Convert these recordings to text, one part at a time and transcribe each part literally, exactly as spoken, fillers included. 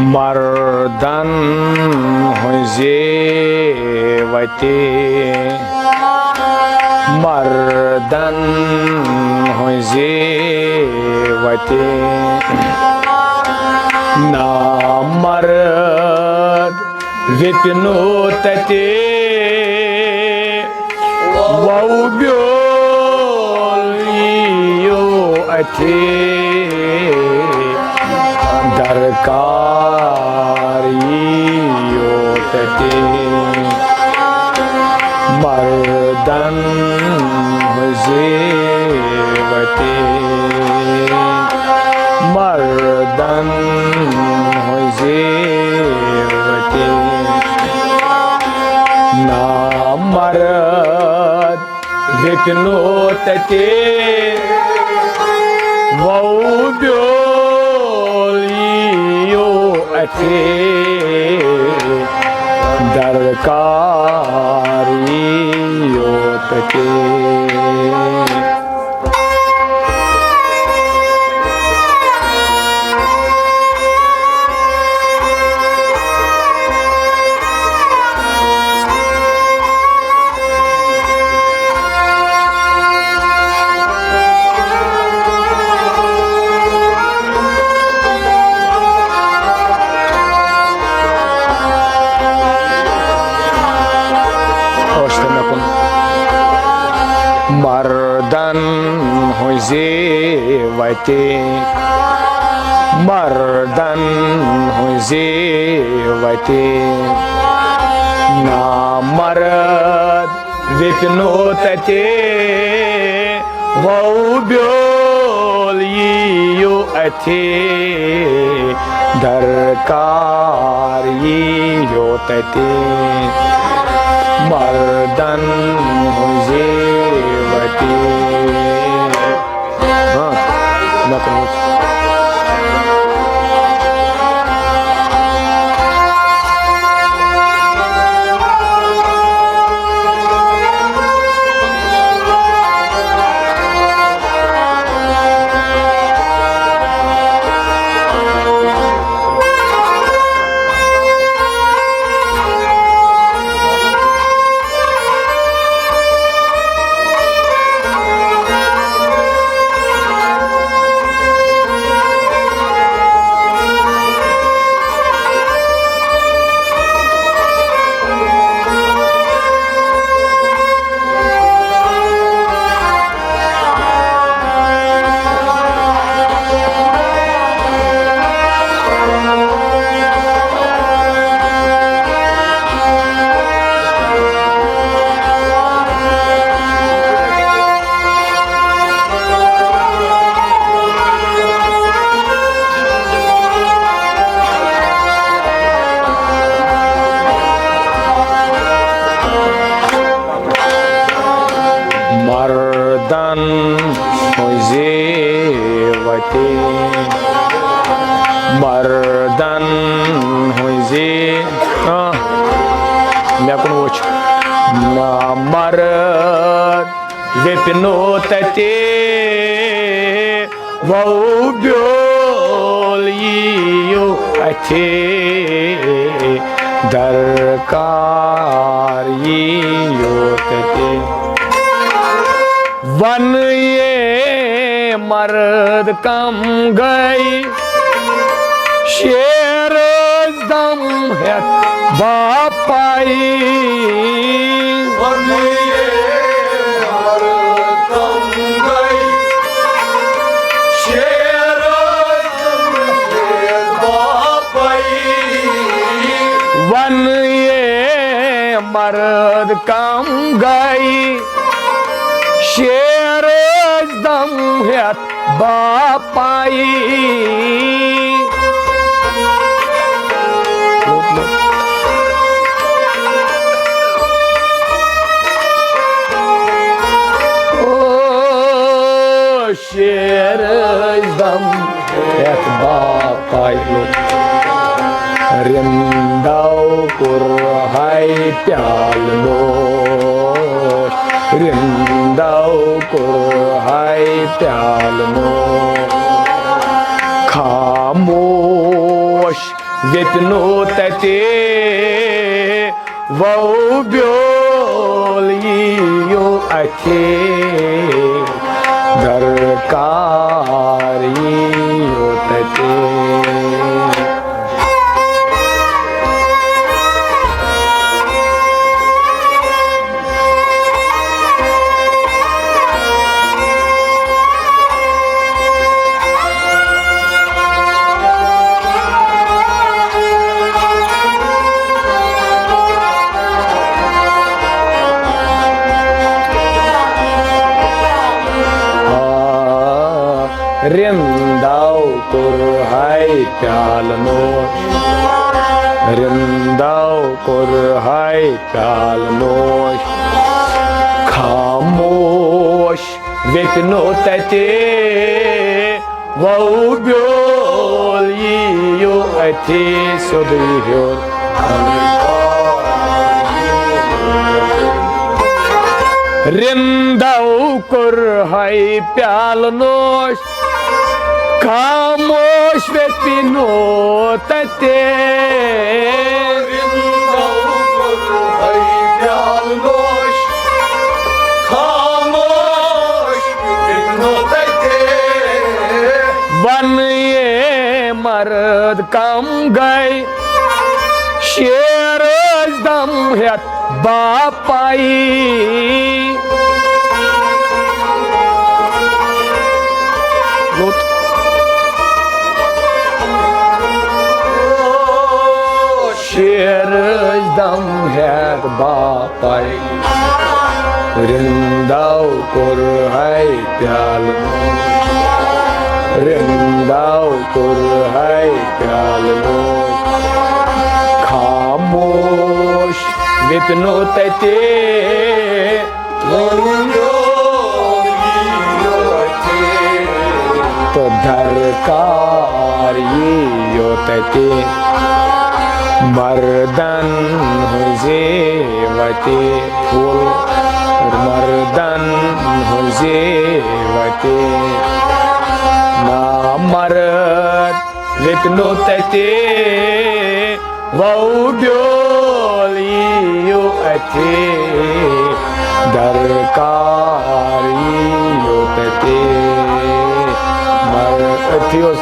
مردن ہٕنٛزِ وتہِ، مردن ہٕنٛزِ وتہِ، نامرد ویٚپنو تتہِ۔ وَو بیول یِیو اَتھِ، درکار یِیو تَتہِ۔ مردن ہٕنٛزِ وتہِ، مردن ہٕنٛزِ وتہِ، نامرد ویٚپنو تَتہِ۔ وَو بیول یِیو اَتھِ، درکار یِیو تَتہِ۔ ٲش تہٕ مےٚ کُن۔ مردن ہٕنٛزِ وتہِ، مردن ہٕنٛزِ وتہِ، نامرد ویٚپنو تَتہِ۔ وَو بیول یِیو اَتھِ، درکار یِیو تَتہِ۔ مردن ہٕنٛزِ وتہِ۔ ہاں، مےٚ کوٚرمُت۔ مردن ہٕنٛزِ وتہِ، مردن ہٕنٛزِ، آ، مےٚ کُن وٕچھ۔ نامرد ویٚپنو تَتہِ، وَو بیول یِیو اَتھِ، درکار یِیو تَتہِ۔ وَن یے مرد کم گٔے، شیر ٲسۍ دم ہٮ۪تھ باپائی۔ وَن یے مرد کم گٔے، شیر ٲسۍ دم ہٮ۪تھ باپائی۔ وَن یے مرد کم گٔے، شیر ٲسۍ دم ہٮ۪تھ باپائی۔ او شیر ٲسۍ دم ہٮ۪تھ باپائی۔ رِندو کوٚر ہاے پیالہٕ نوش، رِندو کوٚر ہاے پیالہٕ نوش۔ خاموش ویپنو تتے، وو بیول ییو اتھے، درکار ییو تتے۔ آ، رنداو کوٚر ہاے پیالہٕ نوش، رنداو کوٚر ہاے پیالہٕ نوش۔ خاموش ویپنو تتے، وو بیول ییو اتھے سیوٚدُے ہیوٚر۔ رنداو کوٚر ہاے پیالہٕ نوش، خاموش ویپنو تتے۔ ون یہ مرد کم گئے، شیر ٲسۍ دم ہیتھ باپائی۔ لوٚت۔ شیر ٲسۍ دم ہیتھ باپائی۔ رنداو کوٚر ہاے پیالہٕ نوش، رنداو کوٚر ہاے پیالہٕ نوش۔ خاموش ویپنو تتے، تہٕ درکار ییو تتے، مردن ہٕنٛزے وتے پھول، مردن ہٕنٛزے وتے۔ نامرد ویپنو تتے، وو بیول ییو اتھے، درکار ییو تتے، مگر اتھی اوس۔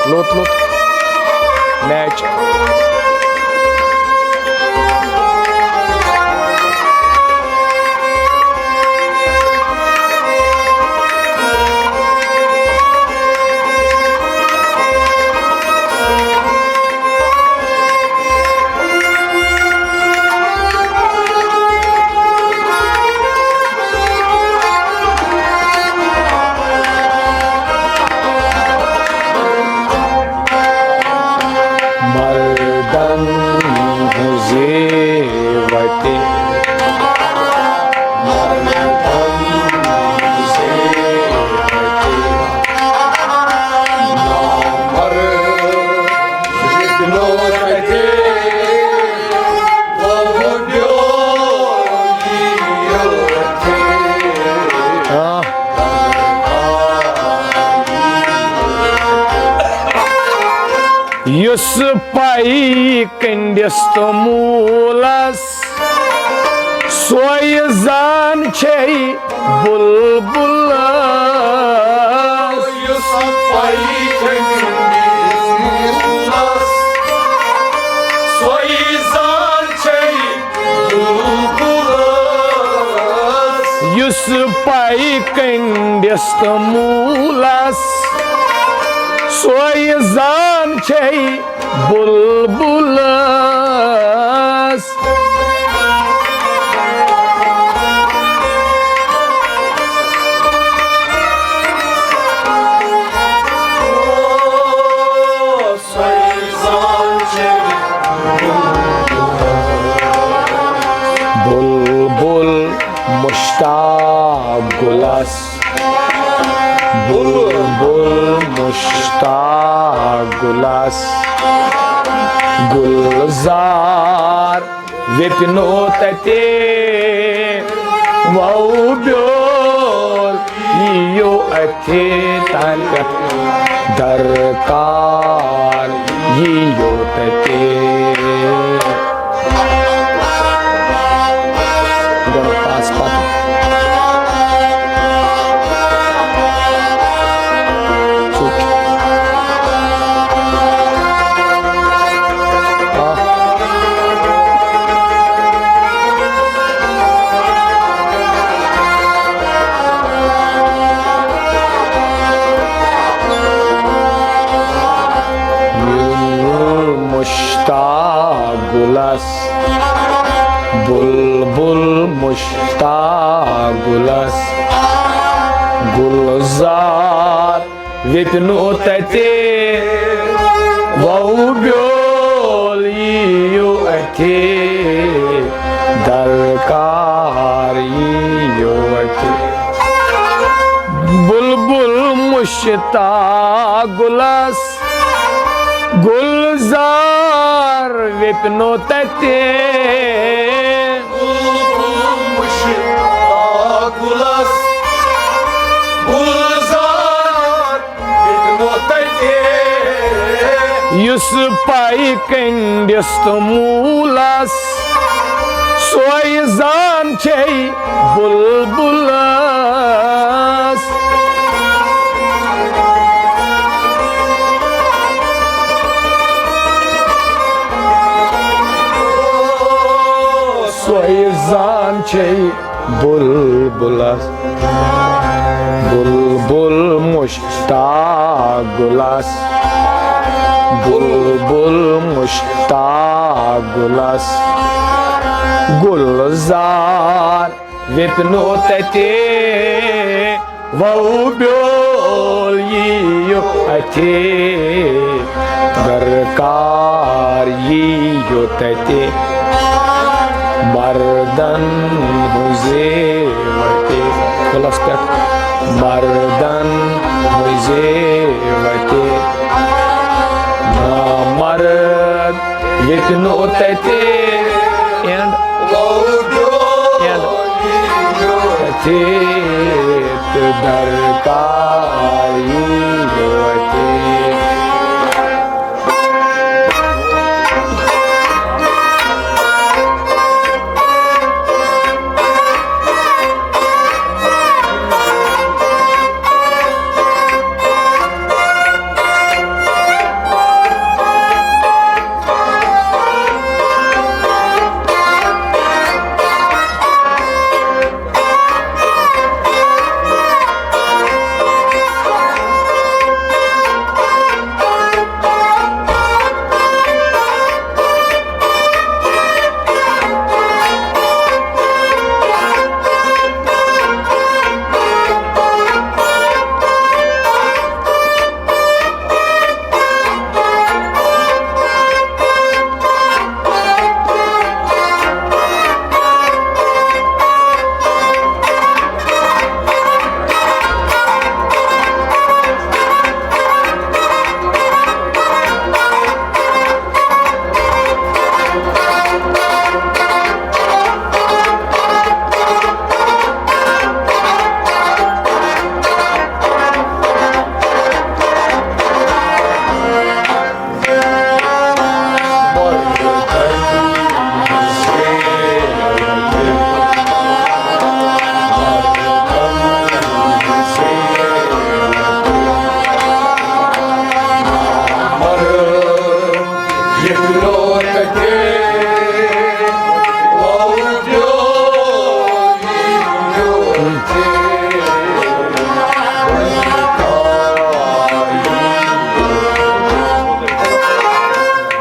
لوٚت لوٚت میچ۔ مردن ہٕنٛزِ وتہِ۔ مردن ہٕنٛزِ وتہِ۔ نامرد وِگنو تتہِ۔ یُس پائی کنڈِس تہٕ موٗلس، سۄے زان چھے بلبلس۔ یُس پائی کنڈِس تہٕ موٗلس، سۄے زان چھے یُس پائی کنڈِس تہٕ موٗلس، سۄے زان چھے بلبلس۔ گُلس، بُلبُل مُشتاق گُلس، گُلزار ویپنو تتے، وَو بیول یِیو اَتھِ تَتہِ، درکار یِیو تَتہِ۔ گۄڈٕ پاس پتہٕ۔ ژوٚٹ۔ آ۔ مُشتاق گُلس، بُلبُل مُشتاق گُلس، گُلزار ویپنو تتے، وَو بیول یِیو اَتھِ، درکار یِیو اَتھِ۔ بُلبُل مُشتاق گُلس، گُلزار ویپنو تتے۔ بُلبُل مُشتاق گُلس، گُلزار یُس پاے کنڈِس تہٕ موٗلس، سۄے زان چھے بُلبُلس۔ سۄے زان چھے بُلبُلس، بُلبُل مُشتاق گُلس، بُلبُل مُشتاق گُلس، گُلزار ویپنو تتے۔ وَو بیول یِیو اَتھِ، درکار یِیو تَتہِ، مردن ہٕنٛزِ وَتہِ۔ کُلس پٮ۪ٹھ۔ مردن ہٕنٛزِ وَتہِ۔ نامرد ییٚتہِ نہٕ تَتہِ۔ And، and۔ تَتہِ تہٕ درکار یِیو اَتہِ۔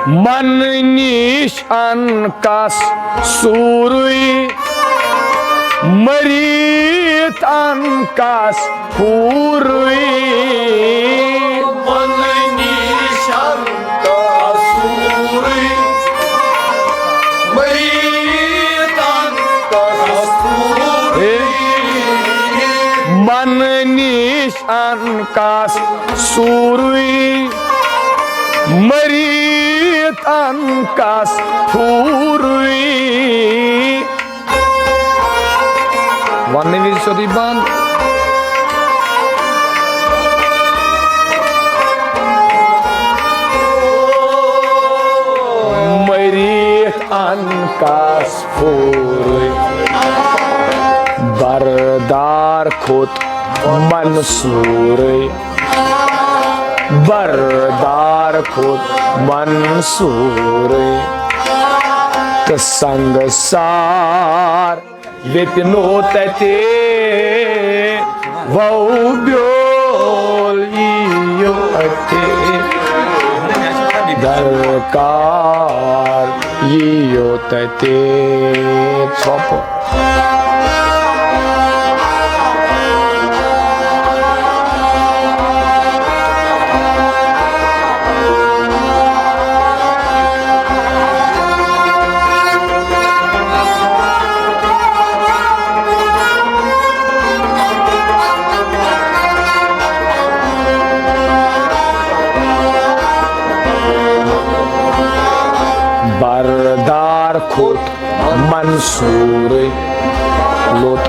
من نِش انکس سورُے، مٔرِتھ انکس پوٗرٕے۔ من نِش انکس سورُے، مٔرِتھ انکس پوٗرٕے۔ من نِش اَن کَس سورُے، مٔرِتھ اَن کَس پھورُے۔ وَننہٕ وِزِ سیوٚدُے بنٛد۔ مٔرِتھ اَن کَس پھورُے، بردار کھوٚت منصورٕے، بردار کھوٚت منصورٕے۔ تہٕ سنگسار ویپنو تتے، وو بیول ییو اتے۔ درکار ییو تتے۔ ژھۄپہٕ۔ بردار کھوٚت منصورٕے لوٚت۔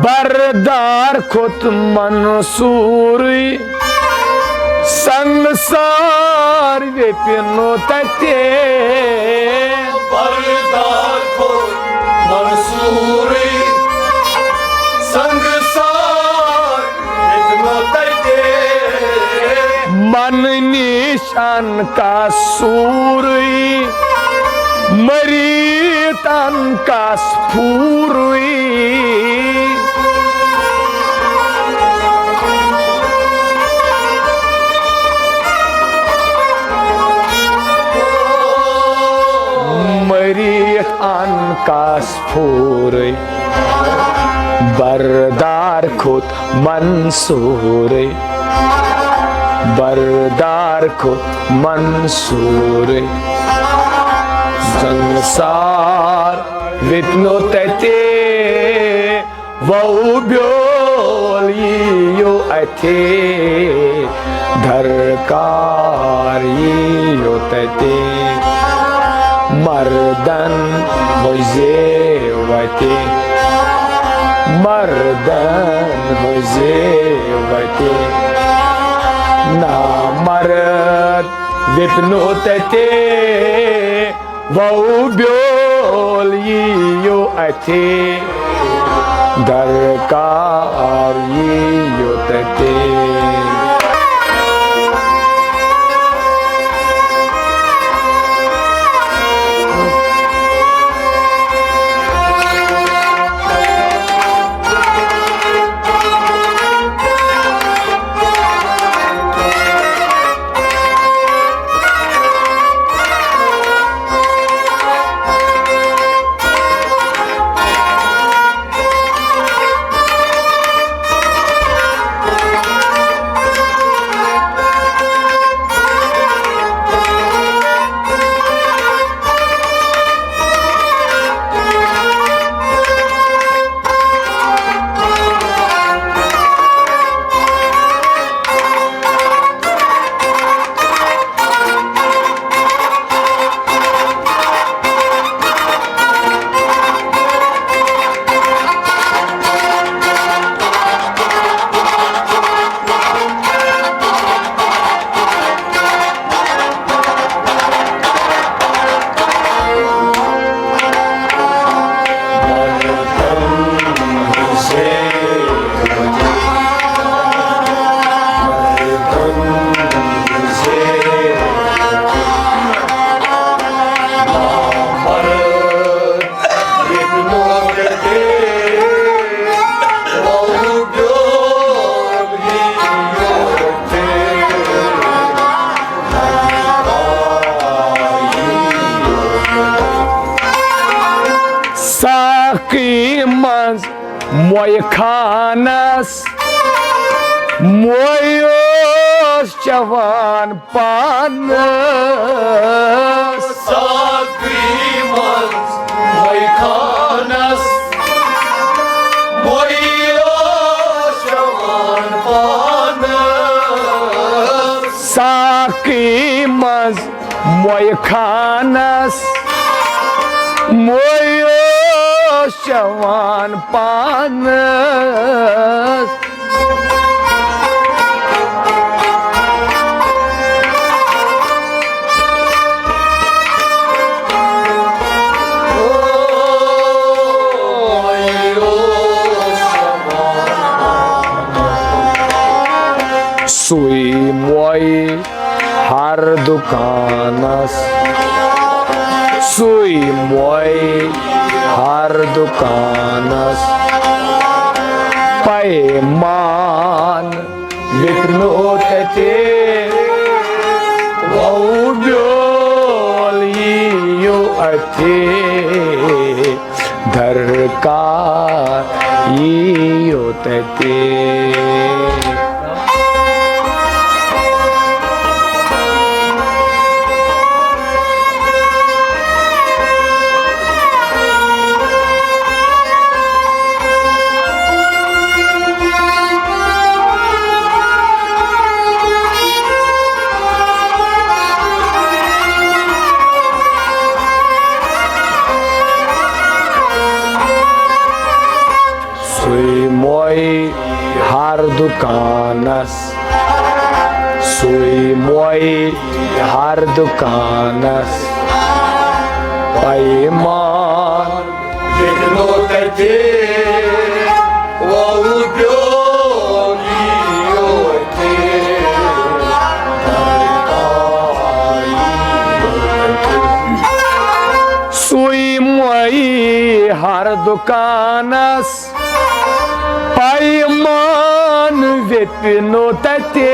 بردار کھوٚت منصورٕے، سنگسار ویپنو تتے۔ بردار کھوٚت منصورٕے، سنگسار ویپنو تتے۔ من نِش اَن کَس سورُے، مٔرِتھ اَن کَس پھورُے۔ مٔرِتھ اَن کَس پھورُے، بردار کھوٚت منصورٕے، بردار کھوٚت منصورٕے۔ سنگسار ویپنو تتے، وو بیول ییو اتے۔ درکار ییو تتے۔ مردن ہٕنٛزِ وَتہِ، مردن ہٕنٛزِ وَتہِ۔ نامرد وِپنو تتے، وَو بیول یِیو اَتھِ، درکار یِیو تتے۔ ساقی منٛز مویہِ خانس، مویہِ اوس چٮ۪وان پانس۔ ساقی منٛز مویہِ خانس، مویہِ اوس چٮ۪وان پانس۔ ساقی منٛز مویہِ خانس، مویہِ اوس چٮ۪وان پانس۔ سُے مویہِ ہر دُکانس، سُے مویہِ ہر دُکانس۔ پیمان وِکنو تَتہِ، وَو بیول یِیِو اَتھِ۔ درکار یِیِو تَتہِ۔ سُے مویہِ ہر دُکانس، سُے مویہِ ہر دُکانس۔ پیمان وِکنو تَتہِ، وَو بیول یِیِو اَتھِ۔ سُے مویہِ ہر دُکانس، پیمان وِکنو تَتہِ۔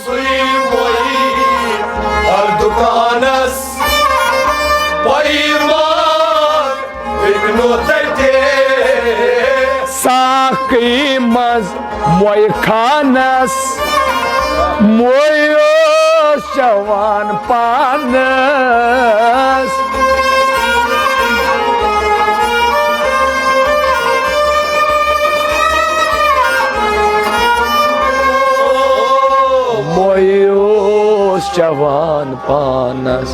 سُے مویہِ ہر دُکانس، پیمان وِکنو تَتہِ۔ ساقی منٛز مویہِ خانس، مویہِ اوس چٮ۪وان پانس۔ مویہِ اوس چٮ۪وان پانس،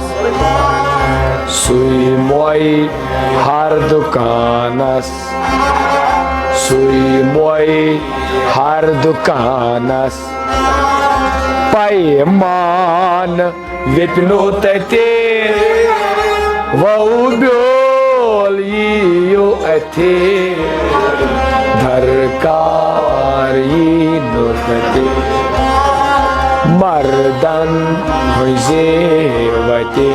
سُے مویہِ ہر دُکانس، سُے مویہِ ہر دُکانس۔ پیمان وِکنو تَتہِ، وَو بیول یِیِو اَتھِ۔ درکار یِیِو تَتہِ۔ مردن ہٕنٛزِ وَتہِ،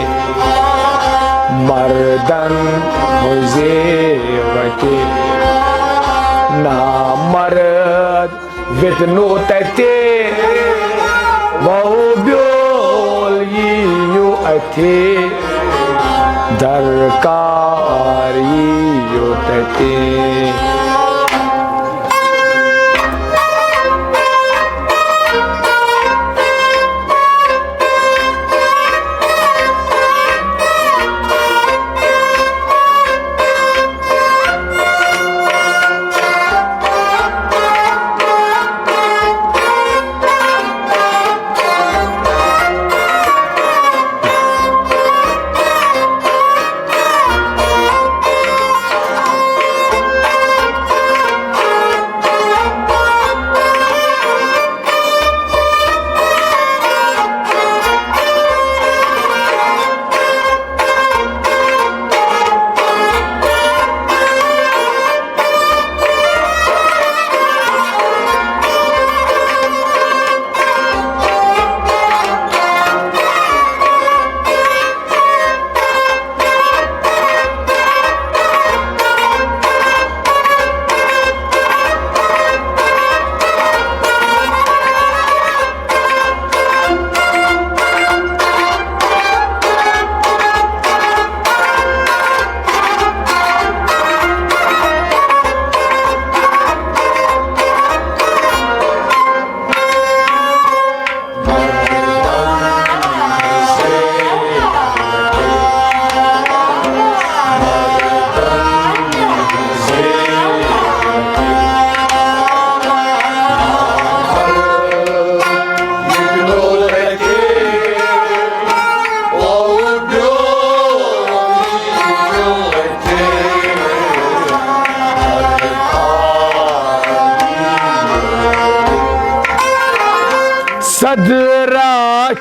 مردن ہٕنٛزِ وَتہِ۔ نامرد وِکنو تَتہِ، وَو بیول یِیِو اَتھِ۔ درکار یِیِو تَتہِ۔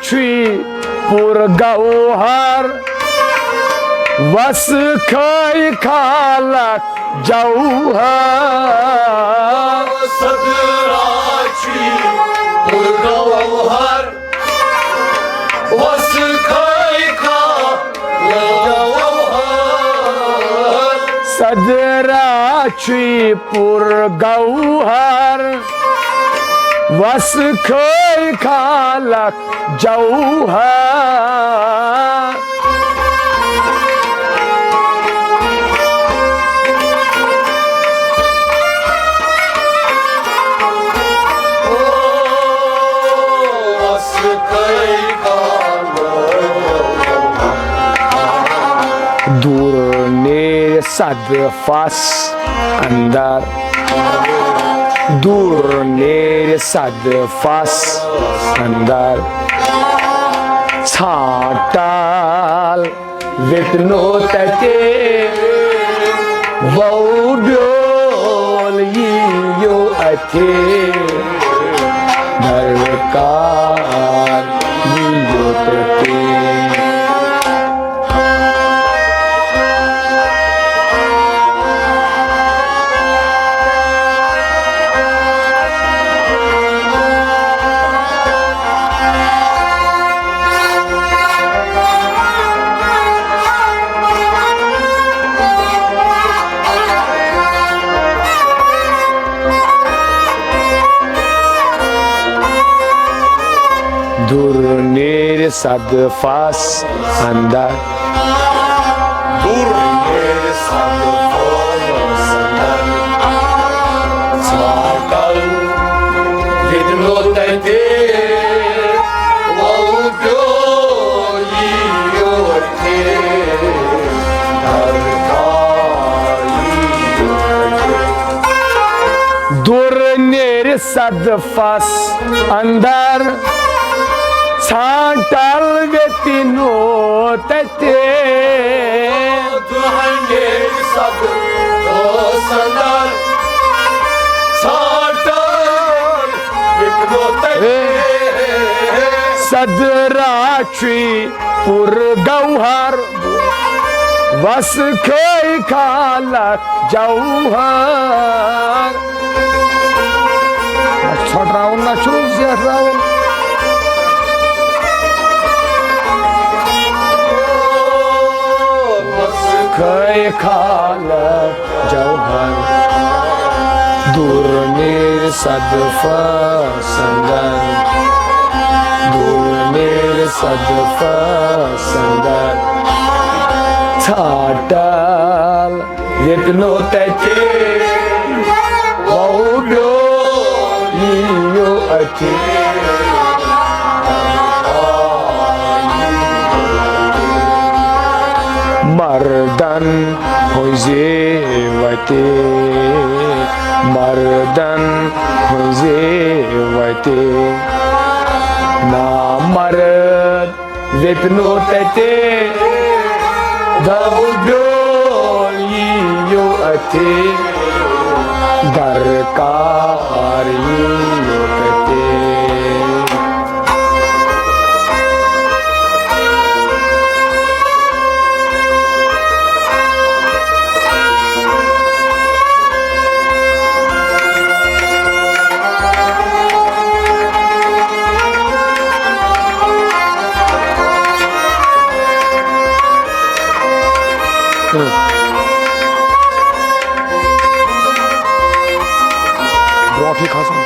چھُے پُر گوہر، وس کھٲے خالق جوہر۔ صدرا چھُے پُر گوہر، وس کھٲے خالق جوہر۔ صدرا چھُے پُر گوہر، وس کھٲے خالق جوہر۔ دوٗر نیرِ صد فس اندر، دوٗر نیرِ صد فس اندر۔ ژھانٛٹل وِتنو تتہِ وو بیول یِیو اتہِ، درکار یِیو تتہِ۔ دوٗر نیرِ صد فس اندر۔ دوٗر نیرِ صد فس اندر۔ ژھانٛٹل وِدنو تتہِ وو پیو یِیو اتہِ۔ دوٗر نیرِ صد فس اندر، ژھانٛٹل وِتنو تتہِ۔ دوٗر نیرِ صد فس اندر، ژھانٛٹل وِتنو تتہِ۔ صدرا چھُے پُر گوہر، وس کھٲے خالق جوہر۔ نہ چھُ ژھۄٹراوُن، نہ چھُ زیٹھراوُن۔ وس کھٲے خالق جوہر۔ دوٗر نیرِ صد فس اندر، دوٗر نیرِ صد فس اندر۔ ژھانٛٹل وِتنو تتہِ وو بیول یِیو اتہِ۔ مردن ہٕنٛزِ وتہِ، مردن ہٕنٛزِ وتہِ، نامرد وِپنو تتہِ، دَو بیول یِیو اتہِ، درکار یِیو تتہِ۔ برونٛٹھٕے کھسان۔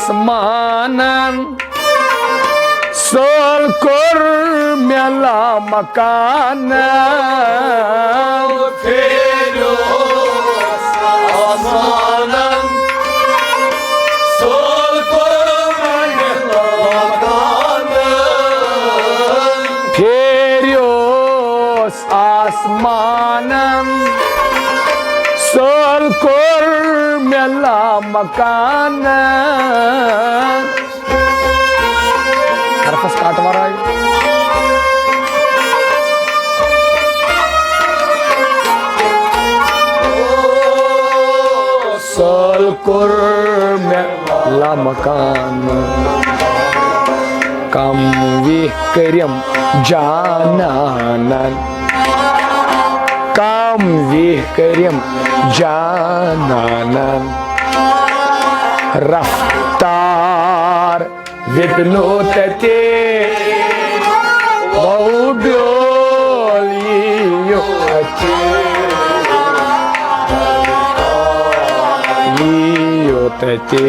آسمانن، سٲل کوٚر مےٚ لامکان۔ پھیریوس آسمانن، سٲل کوٚر مےٚ لامکان۔ پھیریوس آسمانن، سٲل کوٚر مےٚ لامکان۔ حرفس کٹ ورٲے۔ سٲل کوٚر مےٚ لامکان۔ کم ویہ کٔرِم جانانن، کم ویہ کٔرِم جانانن۔ رفتار وِپنو تَتہِ، وَو بیول یِیو اَتہِ، یِیو تَتہِ۔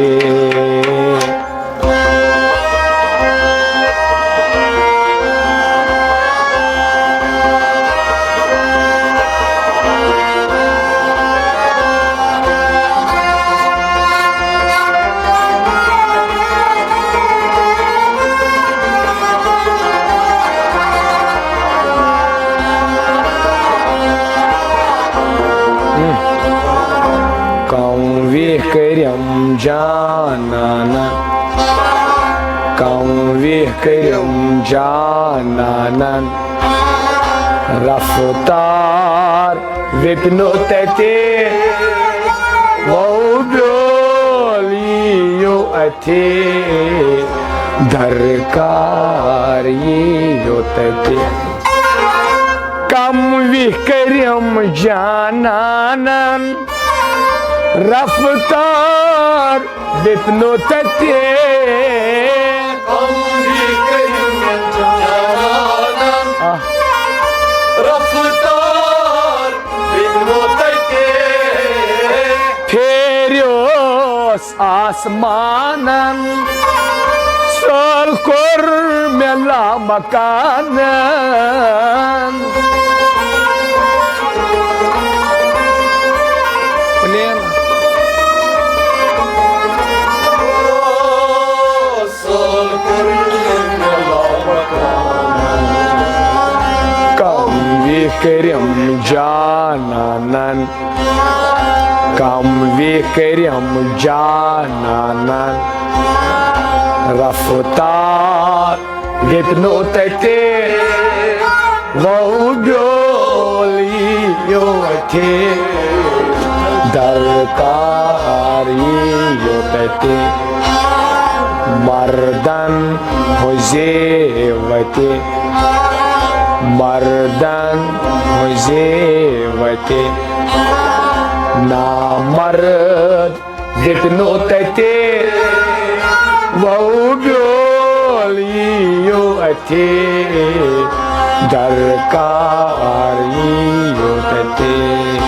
کم ویہ کٔرِم جانانن، کم ویہ کٔرِم جانانن۔ رفتار وِپنو تَتہِ، وَو بیول یِیو اَتہِ، درکار یِیو تَتہِ۔ کم ویہ کٔرِم جانانن، رفتار وِپنو تَتہِ۔ آہ۔ رفتار وِپنو تَتہِ۔ پھیریوس آسمانن، سٲل کوٚر مےٚ لامکانن۔ پلین۔ کم ویہ کٔرِم جانانن، کم ویہ کٔرِم جانانن۔ رفتار وِپنو تَتہِ، وَو بیول یِیو اَتہِ، درکار یِیو تَتہِ۔ مردن ہٕنٛزِ وَتہِ، مردن ہٕنٛزِ وَتہِ، نامرد وِپنو تَتہِ، وَو بیول یِیو اَتہِ، درکار یِیو تَتہِ۔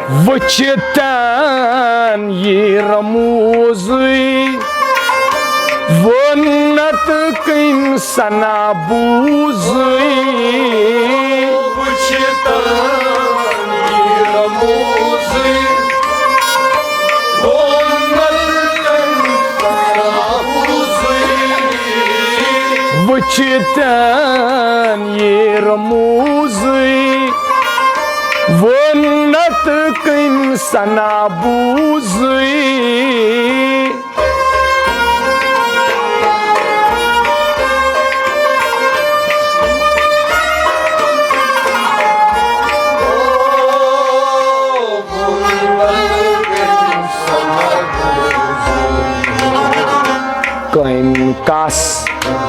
وٕچھتن یہِ رموٗزٕے، ووٚن نتہٕ کٔمۍ سنا بوٗزٕے۔ وٕچھتن یہِ رموٗزٕے، ووٚن نتہٕ کٔمۍ سنا بوٗزٕے۔ وٕچھتن یہِ رموٗزٕے، ووٚن نتہٕ کٔمۍ سنا بوٗزٕے۔ کٔمۍ کس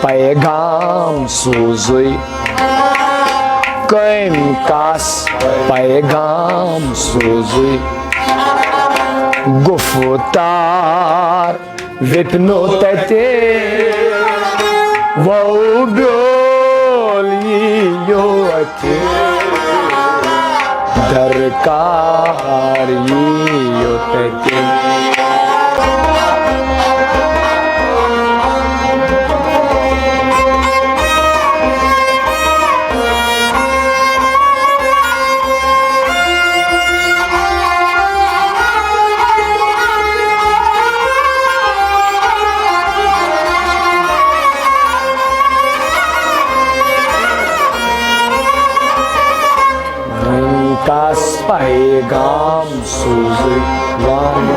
پیغام سوٗزٕے، کٔمۍ کس پیغام سوٗزٕے۔ گُفتار ویپنو تتہِ، وو بیول یی یوت درکار یی یوت تہِ۔ وۄنۍ کس پیغام سوٗزٕے، وۄنۍ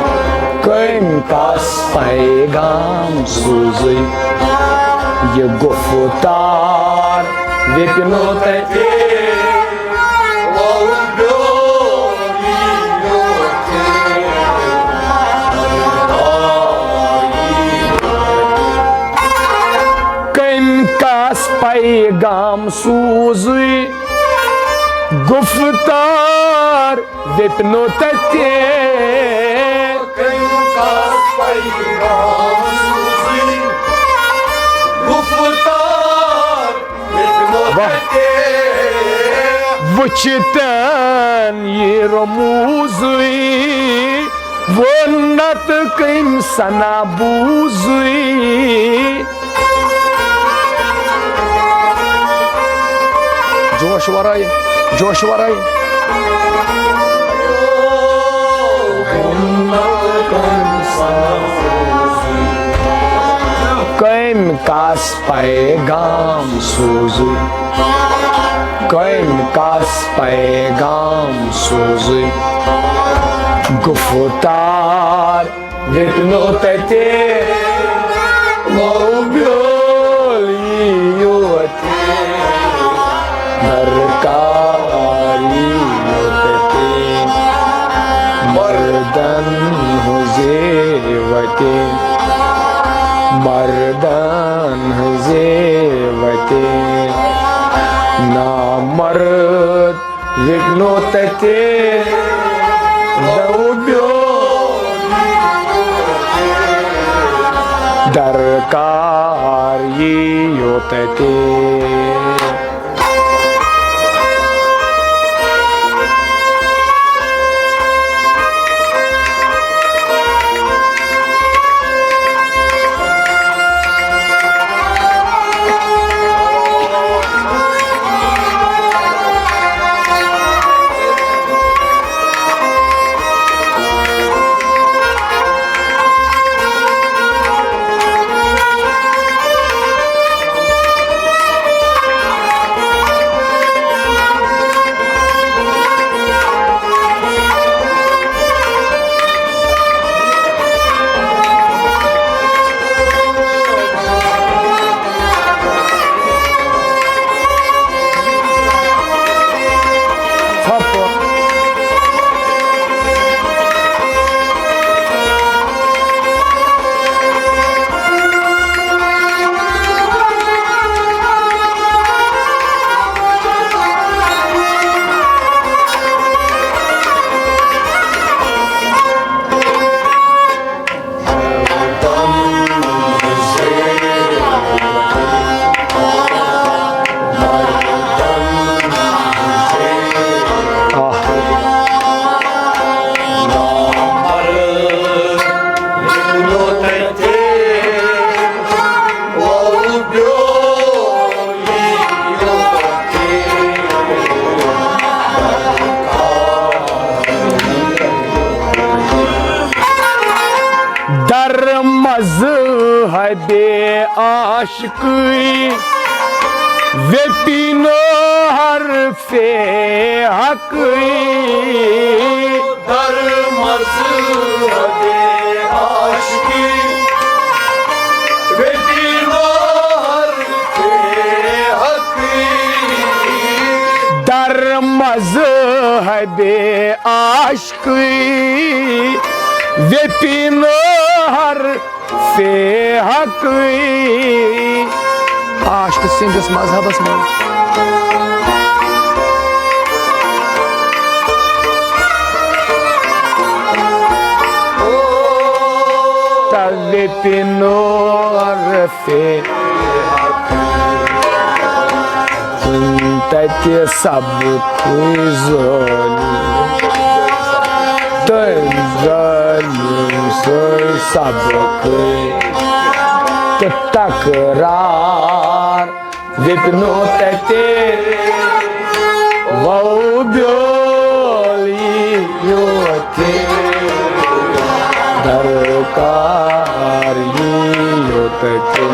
کٔمۍ کس پیغام سوٗزٕے؟ یہِ گُفتار ویپنو تتہِ۔ کٔمۍ کس پیغام سوٗزٕے؟ گُفتار ویپنو تتہِ۔ کٔمۍ کس پیغام سوٗزٕے؟ گُفتار ویپنو واہ۔ تتہِ۔ وٕچھتن یہِ رموٗزٕے، ووٚن نتہٕ کٔمۍ سنا بوٗزٕے۔ جوش ورٲے، جوش ورٲے۔ کٔمۍ کس پیغام سوٗزٕے؟ کٔمۍ کس پیغام سوٗزٕے؟ گُفتار ویپنو تتہِ، وو بیول یی یوت درکار یی یوت تہِ۔ مردن ہٕنٛزے وتہِ، مردن ہٕنٛزے وتہِ، نامرد ویپنو تتہِ، وو بیول درکار یی یوت تہِ۔ زٕ ہبے عاشقی، ویپی نو حرف حقی۔ در مذہب عاشقی، ویپی نو حرف حقی۔ در مذہب عاشقی، ویپی نو حرف حقی۔ عاشق سٕنٛدِس مذہبس منٛز۔ تہٕ ویپی نو حرف تَتہِ سبقٕے ظٲلِم، تٔمۍ ظٲلِم سٕے سبقٕے تہٕ تکرار۔ ویپنو تَتہِ وَو بیولی یوتہِ، درکار یی یوتہِ۔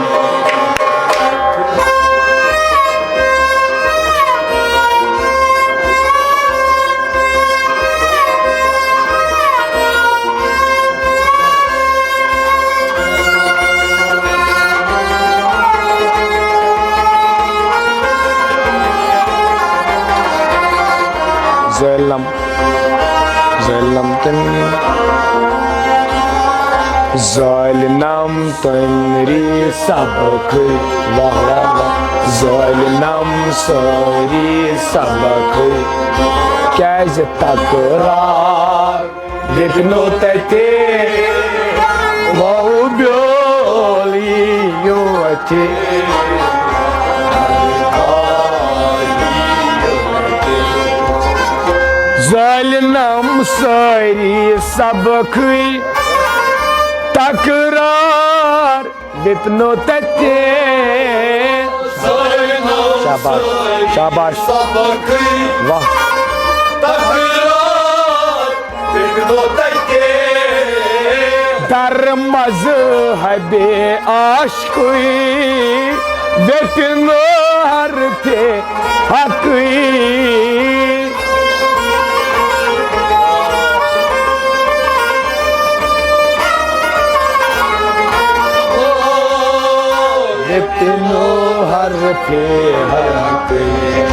ظٲلم، ظٲلم تٔمۍ، ظٲلم تٔمۍ ری سبقٕے، واہ واہ واہ۔ ظٲلم سٲری سبقٕے، کیٛازِ تکرار؟ ویپنو تَتہِ وَو بیولی یوتہِ۔ ظٲلم سٲری سبقٕے تکرار، ویپنو تَتہِ۔ شاباش، شاباش۔ واہ۔ در مذہب عاشقی، ویپنو حرف حقی۔ ویپنو حرف حقی،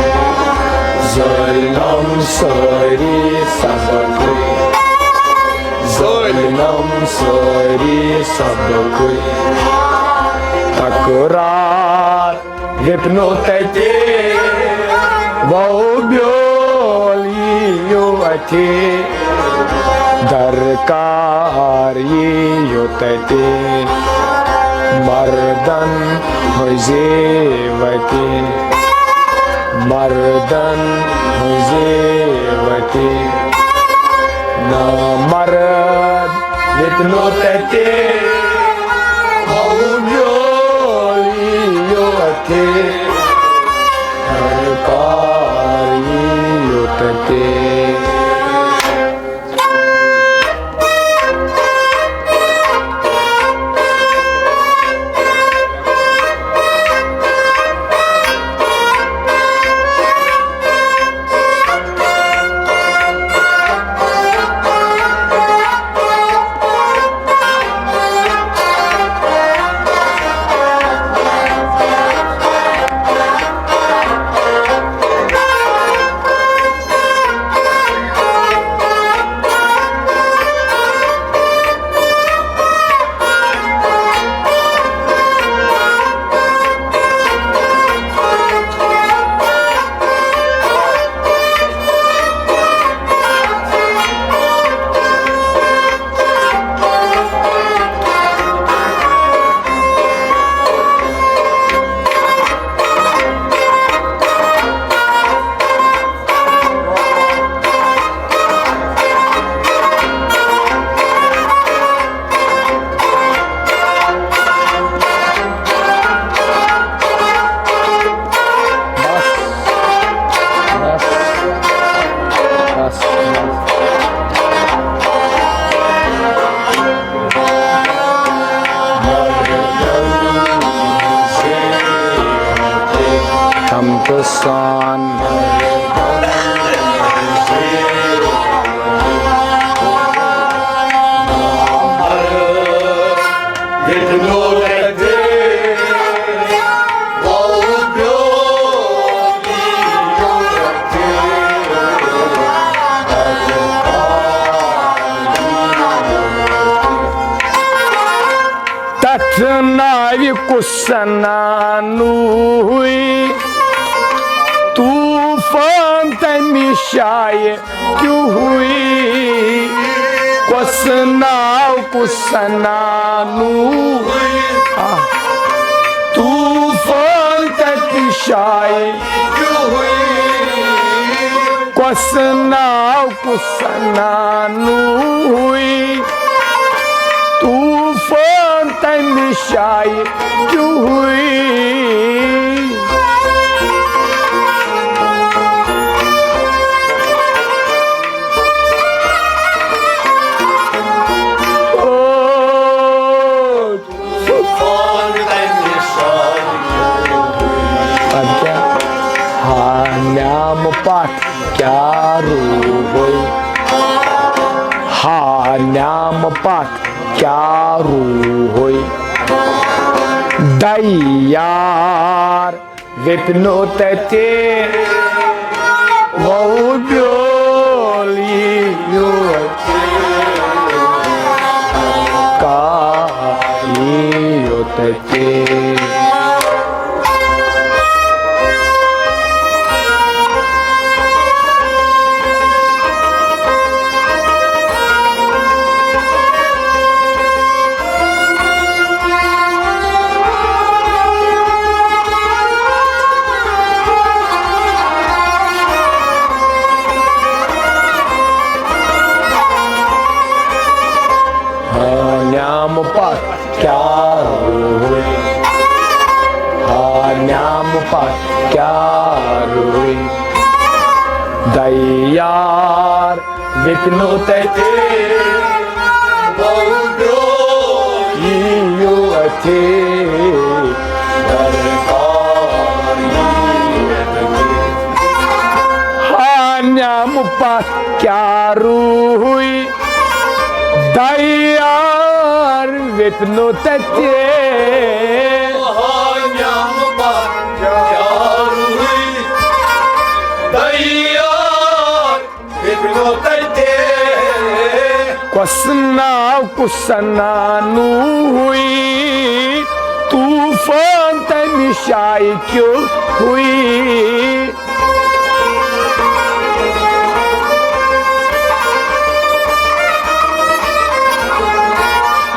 ظٲلم سٲری سبقٕے، ظٲلم سٲری سبقٕے تکرار۔ ویپنو تَتہِ وَو بیولی یوتہِ، درکار یی یوتہِ۔ مردن ہٕنٛزِ وتہِ، مردن ہٕنٛزِ وتہِ، نامرد ویپنو تَتہِ وَو بیولی یوتہِ۔ درکار یی یوتہِ۔ سان۔ تتھ ناوِ کُس نانوٕے، طوفان تمہِ شایہِ کیُہُے۔ کۄس ناو کُس نانوٕے، آہ، طوفان تتہِ شایہِ کۄس ناو کُس نانوٕے، طوفان تمہِ شایہِ کیُہُے۔ او اَدٕ کیٛاہ؟ ہا نیامہٕ پَتھ کیٛاہ روٗہٕے؟ ہا نیامہٕ پَتھ کیٛاہ روٗہٕے؟ دَے یار ویٚپنو تتہِ وۄو بیول یی یوت۔ کاہ یی یوت تتہِ۔ ہا نیامہٕ پَتھ کیٛاہ روٗہٕے؟ ہا نیامہٕ پَتھ کیٛاہ روٗہٕے؟ دَے یار ویٚپنو تتہِ یِیِو اَتھِ۔ ہا نیامہٕ پَتھ کیٛاہ روٗہٕے؟ دَے یار ویٚپنو تتہِ۔ ہا نیامہٕ پَتھ کیٛاہ روٗہٕے؟ دَے یار ویٚپنو تتہِ۔ کۄس ناو کُس نانوٕے؟ طوفان تمہِ شایہِ کیُہُے۔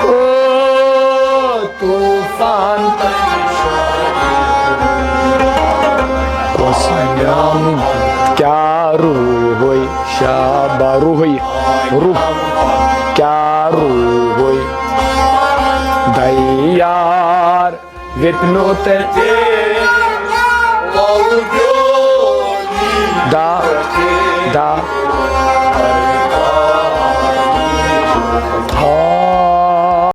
او طوفان تمہِ شایہِ کیُہُے۔ کۄس نیامہٕ کیٛاہ روٗہٕے؟ شابا روٗہٕے، روٗہ کیٛاہ روٗہٕے؟ دَے یار ویٚپنو تتہِ۔ دا، دا،